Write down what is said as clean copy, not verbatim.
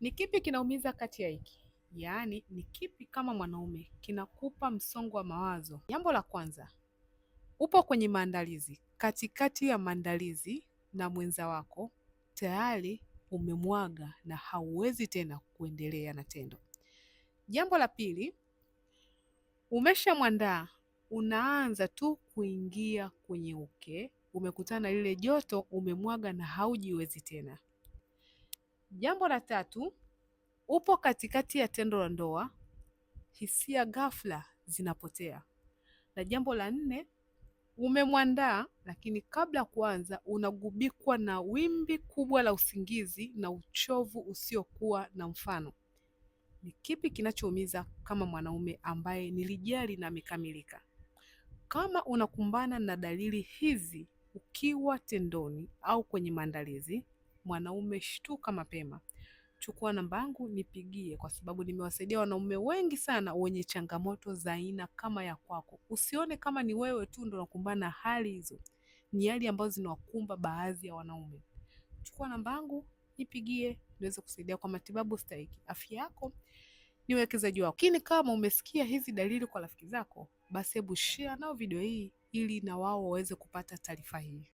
Ni kipi kinaumiza kati ya hiki? Yaani, ni kipi kama mwanaume kinakupa msongo wa mawazo? Jambo la kwanza, upo kwenye maandalizi, katikati ya maandalizi na mwenza wako tayari umemwaga na hauwezi tena kuendelea na tendo. Jambo la pili, umeshamwandaa, unaanza tu kuingia kwenye uke, umekutana na lile joto, umemwaga na haujiwezi tena. Jambo la tatu, upo katikati ya tendo la ndoa, hisia ghafla zinapotea. Na jambo la nne, umemwandaa lakini kabla ya kuanza unagubikwa na wimbi kubwa la usingizi na uchovu usiokuwa na mfano. Ni kipi kinachoumiza kama mwanaume ambaye nilijali na amekamilika? Kama unakumbana na dalili hizi ukiwa tendoni au kwenye maandalizi, mwanaume, shtuka mapema. Chukua namba yangu nipigie, kwa sababu nimewasaidia wanaume wengi sana wenye changamoto za aina kama ya kwako. Usione kama ni wewe tu ndo unakumbana na hali hizo, ni hali ambazo zinawakumba baadhi ya wanaume. Chukua namba yangu nipigie, niweze kusaidia kwa matibabu stahiki. Afya yako ni uwekezaji wako. Lakini kama umesikia hizi dalili kwa rafiki zako, basi hebu share nao video hii ili na wao waweze kupata taarifa hii.